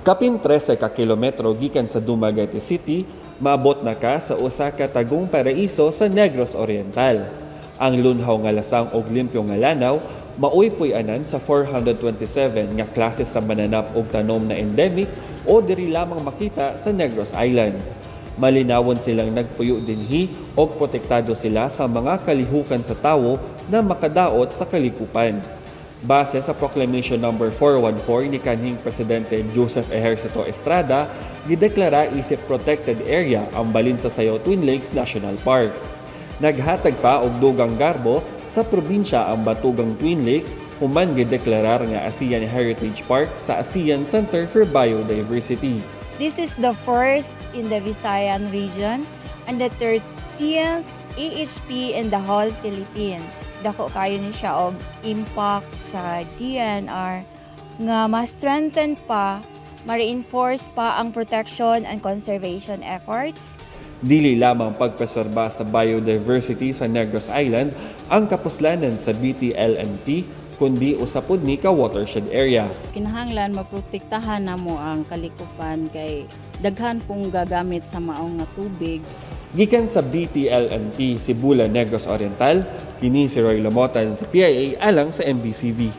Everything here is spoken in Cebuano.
Kapin 13 ka kilometro gikan sa Dumaguete City, maabot na ka sa usa ka tagong paraiso sa Negros Oriental. Ang lunhaw nga lasang og limpyo nga lanaw maoy puy-anan sa 427 nga klase sa mananap og tanom na endemic o diri lamang makita sa Negros Island. Malinawon silang nagpuyo dinhi og protektado sila sa mga kalihukan sa tawo na makadaot sa kalikupan. Base sa Proclamation Number 414 ni kanhing Presidente Joseph Ejercito Estrada, gideklara isip protected area ang Balinsasayao Twin Lakes National Park. Naghatag pa og dugang garbo sa probinsya ang Batugang Twin Lakes human gideklarar nga ASEAN Heritage Park sa ASEAN Center for Biodiversity. This is the first in the Visayan region and the 13th AHP in the whole Philippines. Dako kayo ni siya og impact sa DENR nga ma-strengthen pa, ma-reinforce pa ang protection and conservation efforts. Dili lamang pagpreserba sa biodiversity sa Negros Island ang kapuslanan sa BTLNP kundi usa pud ni ka watershed area. Kinahanglan maprotektahan namo ang kalikupan kay daghan pong gagamit sa maong nga tubig. Gikan sa BTLNP, Sibula, Negros Oriental, kini si Roy Lomotan sa PIA alang sa MBCV.